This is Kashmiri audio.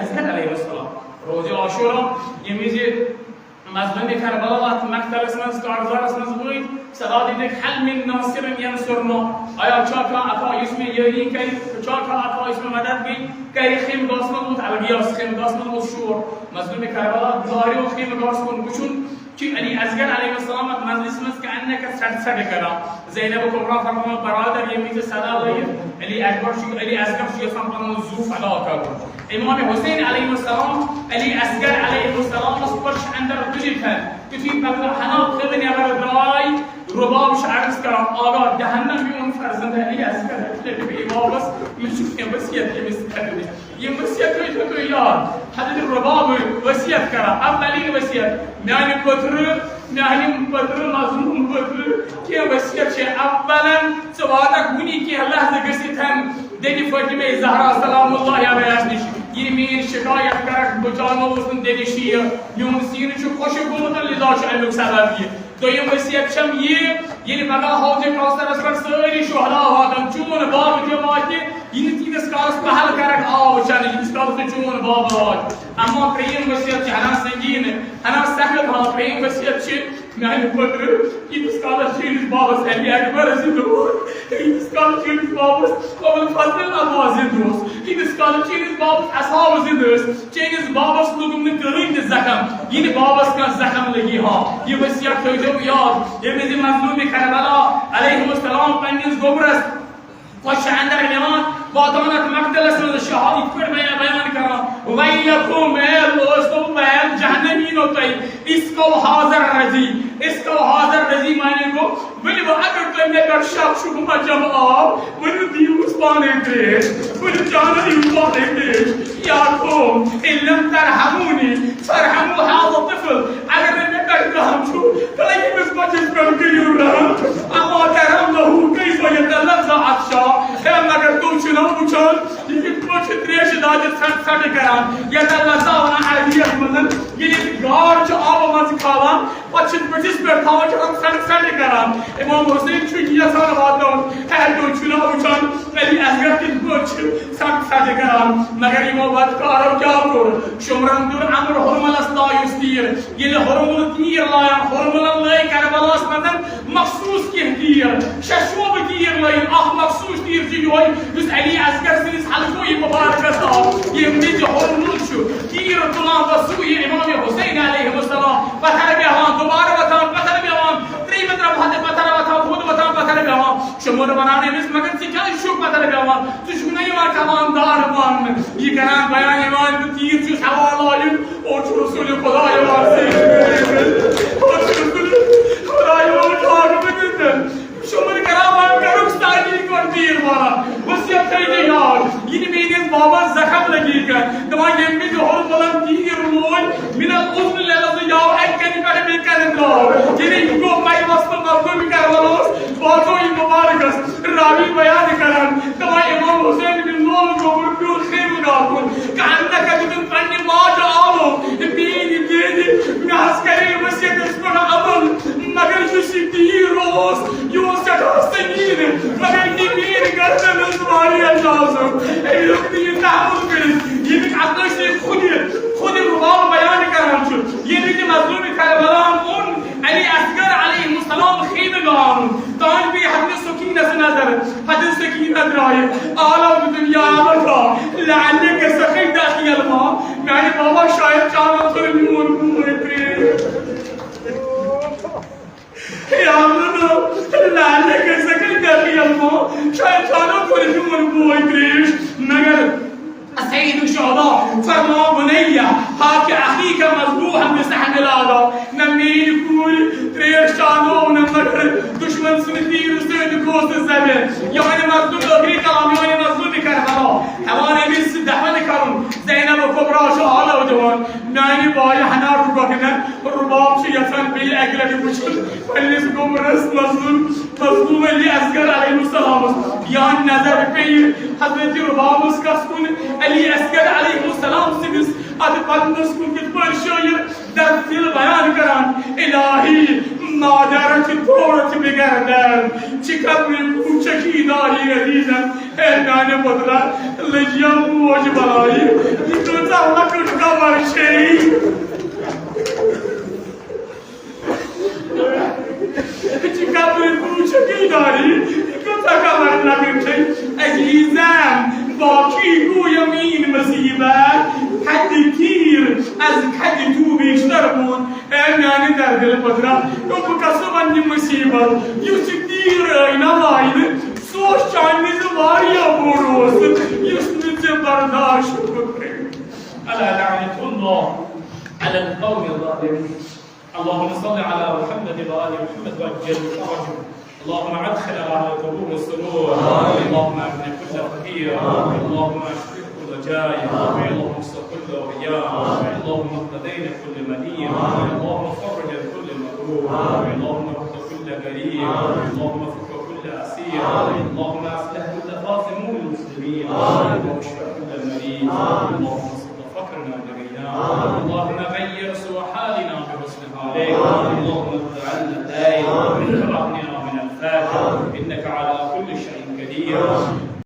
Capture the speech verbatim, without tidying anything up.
حسن علیہ السلام۔ روز عاشورہ، ییٚمہِ وِزِ مظلوم کربلا اتھ مقتلس منٛز، کارزارس منٛز وٲتۍ، صدا دِتِکھ، "هل من ناصر ینصرنا"، آیا چھا کانٛہہ اکھا یُس مےٚ یٲری کرِ، چھا کانٛہہ اکھا یُس مےٚ مدد بیٚیہِ کرِ؟ خیمہٕ گاہس منٛز ووت الگی، اوس خیمہٕ گاہس منٛز ووت شور۔ مظلوم کربلا داریو خیمہٕ گاہس کُن وٕچھُن کہِ علی اصغر علیہ السلام اتھ مجلس منٛز کانہِ نہ کانٛہہ ژھٹہٕ ژھٹہٕ کران۔ زینب کبریٰ فرماوان، "برادر، ییٚمہِ وِزِ صدا لٲگِتھ، علی اکبر چھُ، علی اصغر چھُ یژھان پنُن زُو فدا کرُن۔" امام حسین علیہ السلام، علی اصغر علیہ السلامس پٔچھ اندر تُجِتھ، یُتھُے پتہٕ ہنا خٲطرٕ نٮ۪بر درٛاے، رباب چھُ عرض کران، "آگاہ جہنم میون فرزند علی اصغر، مےٚ چھُ بیٚیہِ واپس، مےٚ چھُ کینٛہہ وصیت ییٚمِس کرنہِ۔" یِم وصیت تھٲیِو تُہۍ یاد۔ حضرت رباب وصیت کران، اولین وصیت، میانہِ پٔترٕ، میانہِ پٔترٕ، مظلوم پٔترٕ، کینٛہہ وصیت چھِ۔ اولن، ژٕ واتکھ وُنی کینٛہہ لحظہٕ گٔژھِتھ دٔدِ فاطمہ زہرا سلام اللہ علیہا نِش۔ یہِ میٲنۍ شکایت کرکھ، بہٕ چانووُس نہٕ دٔدِ شیٖر، میون سیٖنہٕ چھُ خۄشک گوٚمُت، لذا چھُ امیُک سبب یہِ۔ دوٚیِم وصیت چھم یہِ، ییٚلہِ پگاہ حوض کوثرس پٮ۪ٹھ سٲری شہدا واتن، چون باب تہِ واتہِ، یہِ نہٕ تیٖتِس کالس پہل کرکھ آب چنہٕ، ییٖتِس کالس نہٕ چون باب واتہِ۔ اما ترٛیٚیِم وصیت چھِ ہنا سنگیٖن، ہنا سخت، ہاں، ترٛیٚیِم وصیت چھِ میانہِ خٲطرٕ، ییٖتِس کالس چٲنِس بابس علی اکبر زندٕ اوس، ییٖتِس کالس چٲنِس بابس ابو الفضل عباس زندٕ اوس، ییٖتِس کالس چٲنِس بابس اصحاب زندٕ ٲسۍ، چٲنِس بابس لوٚگُم نہٕ کٕہٕنۍ تہِ زخم، ییٚلہِ بابس کانٛہہ زخم لٔگی ہا۔ یہِ وصیت تھٲوزیو یاد، ییٚمہِ وِزِ مظلوم کربلا علیہ السلام پننِس گوٚبرس کۄچھِ اندر نِوان، واتان اتھ مقتلس منٛز شہادت، یِتھ پٲٹھۍ بیان، بیان کران، "ویلکم، اے لوستو، ویل جہنمینو تۄہہِ، اس کو حاضر رضی"، اس کو حاضر رضی معنی گوٚو، ؤلِو، اگر تۄہہِ مےٚ پٮ۪ٹھ شک چھُ، بہٕ ما چمہٕ آب، ؤلِو، دِیِو أسۍ پانے ترٛیش، ؤلِو، چانٲیِو پانے ترٛیش۔ یا قوم، ان لم ترحمونی، فرحموا هذا الطفل۔ اگر نہٕ مےٚ پٮ۪ٹھ رحم چھُ، تیٚلہِ ییٚمِس بچس پٮ۪ٹھ کٔرِو رحم۔ اما ترون له کیف یتلذذ عطشا۔ ہے، مگر تُہۍ چھِو نہ وٕچھان، یہِ کِتھ پٲٹھۍ چھُ ترٛیشہِ دادِ ژھٹہٕ ژھٹہٕ کران۔ یتلذذ ونان عربی یس منٛز، ییٚلہِ أسۍ گاڈ چھِ آبہٕ منٛزٕ کھالان، پتہٕ چھِ بٕتھِس پٮ۪ٹھ تھاوان، چھِ آسان ژھٹہٕ ژھٹہٕ کران۔ امام حسین چھُ یہِ یژھان واتناوُن، ہے، تُہۍ چھِو نہ وٕچھان، علی اصغر کِتھ پٲٹھۍ چھِ ژھٹہٕ ژھٹہٕ کران۔ مگر یِمو بدکارو کیٛاہ کوٚر؟ شُمرن دیُت امر ہرملس لایُس تیٖر۔ ییٚلہِ ہرمل تیٖر لایان، ہرملن لٲگۍ کربلاہس منٛز مخصوٗص کینٛہہ تیٖر، شےٚ شوبہٕ تیٖر لٲگۍ، اکھ مخصوٗص تیٖر چھُ یِہوٚے، یُس علی اصغر سٕنٛدِس حلقوِ مبارکس آو۔ ییٚمہِ وِزِ ہرمل چھُ تیٖر تُلان، بس سُے یہِ امام حسین علیہ السلام، پتھر بیٚہوان، دوبارٕ وۄتھان، پتھر بیٚہوان، ترٛیٚیِمہِ دۄہ وۄتھان، پتھر وۄتھان، تھوٚد وۄتھان، پتھر بیٚہوان۔ شُمر ونان أمِس، مگر ژٕ کیٛازِ چھُکھ پتھر بیٚہوان؟ ژٕ چھُکھ نہ یِوان کلام دار ماننہٕ۔ یہِ کران بیان، یِوان، بہٕ تیٖر چھُس ہٮ۪وان لایُن، اورٕ چھُ رسول خدا یِوان، اورٕ چھُ رسول خدا یِوان، ٹھاکہٕ بہٕ دِتھ۔ شُمر کران، وۄنۍ کرُکھ سارنٕے گۄڈٕ تیٖر ماران۔ وصیت تھٲیزِ یاد، یہِ نہٕ میٲنِس بابس زخم لگی کانٛہہ۔ دپان، ییٚمہِ وِزِ ہورٕ بلند تیٖر لوگ، من الاذن للذ یاو اکہِ کنہِ پٮ۪ٹھ بیٚیہِ کنہِ درٛاو۔ ییٚلہِ یہِ گوٚو، مَے وَسنہٕ مَزٕ گوٚو، مےٚ کَرٕ وَلوس، بوزو یہِ مُبارکَس۔ راوی بیان کران، دپان، امام حسین بن لولہٕ گوٚبُر پیوٚر خیمہٕ گاہ کُن۔ کانٛہہ نہ کَتہِ دیُتُن پننہِ ماجہِ آلو، میٛٲنۍ بیٚنہِ، مےٚ حظ کرے وصیتس پٮ۪ٹھ عمل، مگر یُس یہِ تیٖر اوس، یہِ اوس سٮ۪ٹھاہ سنگیٖن، مگر یہِ میٛٲنۍ گردن ٲس واریاہ نازُک۔ أمۍ ہیوٚک نہٕ یہِ تحمل کٔرِتھ۔ ییٚمِکۍ اَتھ ٲسۍ خود، خود رُباب بیان کران چھُ، ییٚمہِ وِزِ مظلوم کربلاہن اوٚن علی اصغر علیہ السلام خیمہٕ گاہ، تان پیٚیہِ حضرت سکینہ سٕنٛز نظر۔ حضرت سکینہ درٛایہِ، آلو دیُتُن، یا ابتہ، لعلک سقیت اخی الماء، میانہِ بابا، شاید چانو ژٕ میون بوے ترٛیش۔ یا ابتہ، لعلک سقیت اخی الماء، شاید چانو ژٕ میون بوے ترٛیش۔ مگر سید الشہداء فرماو، بنیہ، ہاک اخیک مذبوحا بسہم الاعداء، نہ میٲنۍ کوٗر ترٛیش چانو نہٕ، مگر دُشمن سٕنٛدِ تیٖرٕ سۭتۍ گوس نہٕ ذبح۔ یِہوٚے مظلوم ٲخری کلام، یِہوٚے مظلوم کربلا۔ ہٮ۪وان أمِس دفن کرُن، زینب کبریٰ چھُ آلو دِوان، میانہِ بایہِ ہنا رُککھ نہ، رُباب چھُ یژھان بیٚیہِ اکہِ لٹہِ وٕچھُن پننِس گوٚبرس مظلوم، مظلوم علی اصغر علیہ السلامس۔ یا نظر پیٚیہِ حضرت رُبابس کس کُن؟ علی اصغر علیہ السلام سٕنٛدِس اتھ بدنس کُن۔ کِتھ پٲٹھۍ شٲعر درد دل بیان کران، الہی، مادرت دورت بگردد، چه قبر کوچکی داری عزیزم۔ ہے میانہِ پۄدرا، لٔجیا موج بلایہِ، یہِ کۭژاہ از کھتہِ توبہٕ شربون، اے میانہِ دردِل قدرت، تو بہٕ کسہٕ ونہٕ یہِ مصیبت، یُس یہِ تیٖر آیہِ نہ واینہٕ، سُہ اوس چانہِ نِش واریاہ بوٚڑ اوس، یُس نہٕ ژےٚ برداشت ہیوٚکُتھ کٔرِتھ۔ الا لعنة الله على القوم الظالمين۔ اللهم صل على محمد وآل محمد وعجل فرجهم۔ اللهم أدخل أهل القبور السرور. اللهم أغن كل فقير. اللهم أشفي كل جائع. اللهم اكسر كل عريان. اللهم اقض دين كل مدين. اللهم فرج عن كل مكروب. اللهم ارحم كل غريب. اللهم فك كل أسير. اللهم أصلح كل خاذل من المسلمين. اللهم اشف كل مريض. اللهم صد فقرنا بغناك. اللهم غير سوء حالنا بحسن حالك. اللهم ارد عنا الدين. وأغننا من الفقر. إنك على كل شيء قدير.